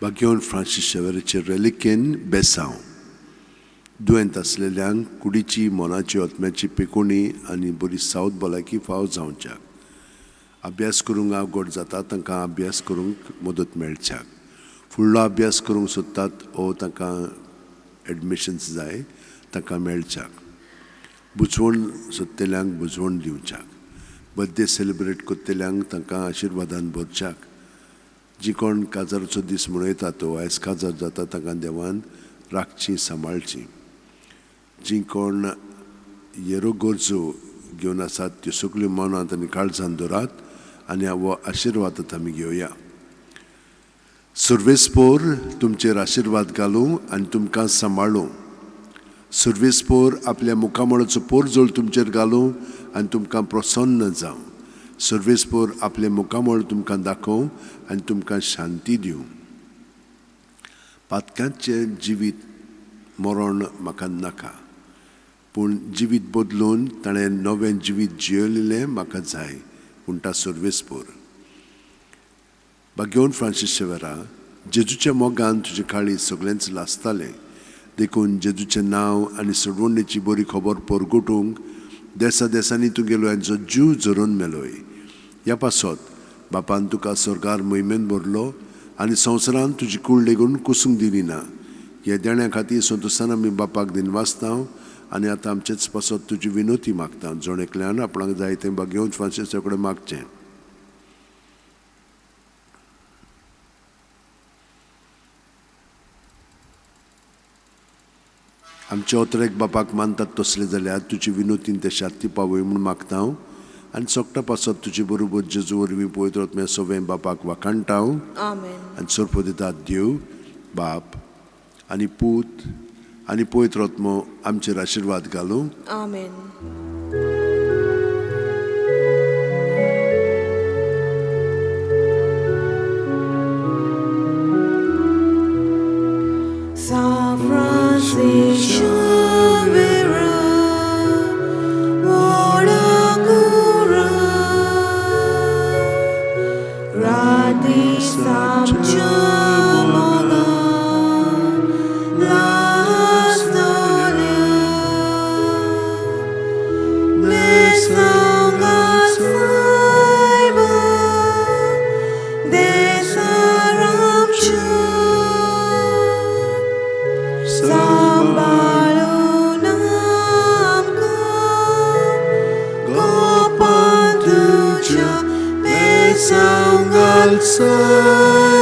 बागेवन Francis शेवेराचे रेलिकेन बेसांव. दुयेंत आसलेल्यांक कुडीची, मनाची, आत्म्याची पेकोणी आनी बरी सावध भलायकी फाव जावच्याक. अभ्यास करूंक अवघड जाता तांकां अभ्यास करूंक मदत मेळच्याक. फुडलो अभ्यास करूंक सोदतात ओ तांकां एडमिशन्स जाय तांकां मेळच्याक. बुजवण सोदतल्यांक बुजवण दिवच्याक. बर्थडे सेलिब्रेट करतल्यांक तांकां आशिर्वादान भरच्याक. जी कोण काजाराचो दीस मनयतात तो आयज काजार जाता तांकां देवान राखची, सांबाळची. जी कोण येरो गरजो घेवन आसात त्यो सगल्यो मनांत आनी काळजान दवरात आनी हो आशिर्वाद आमी घेवया. सर्वेस्पोर तुमचेर आशिर्वाद घालूं आनी तुमकां सांबाळूं. सर्वेस्पोर आपल्या मुखामळाचो पोरजोळ तुमचेर घालूं आनी तुमकां प्रसन्न जावं. सर्वेस्पोर आपलें मुखामळ तुमकां दाखोवं आनी तुमकां शांती दिवं. पातकांचें जिवीत मरण म्हाका नाका, पूण जिवीत बदलून ताणें नवें जिवीत जियेलें म्हाका जाय म्हणटा सर्वेस्पोर. बागेवन फ्रांसीस शेवेरा, जेजूच्या मोगान तुजें काळीज सगळेंच लासतालें, देखून जेजूचें नांव आनी सोडवणेची बरी खबर परगटूंक देसा देसांनी तुगेलो हांचो जीव झरोवन मेलोय. ह्या पासत बापान तुका स्वर्गार मोहिमेन भरलो आनी संवसारान तुजी कूड लेगून कुसूंक दिली ना. ह्या देण्या खातीर संतोशान आमी बापाक दिनवासता आनी आतां आमचेच पासत तुजी विनोती मागता. जण एकल्यान आपणाक जाय तें बागेवन फ्रांसीसा कडेन मागचें. आमचे ओतरेक बापाक मानतात तसले जाल्यार तुजी विनोतीन ते शांती पावय म्हूण मागता हांव आनी सोगटा पासत तुजे बरोबर जेजू वरवीं पवित्र आत्म्या सगळें बापाक वाखाणटा हांव. आनी सोरपो दितात देव बाप आनी पूत आनी पवित्र आत्मो आमचेर आशिर्वाद घालूं. आमेन. Sangha.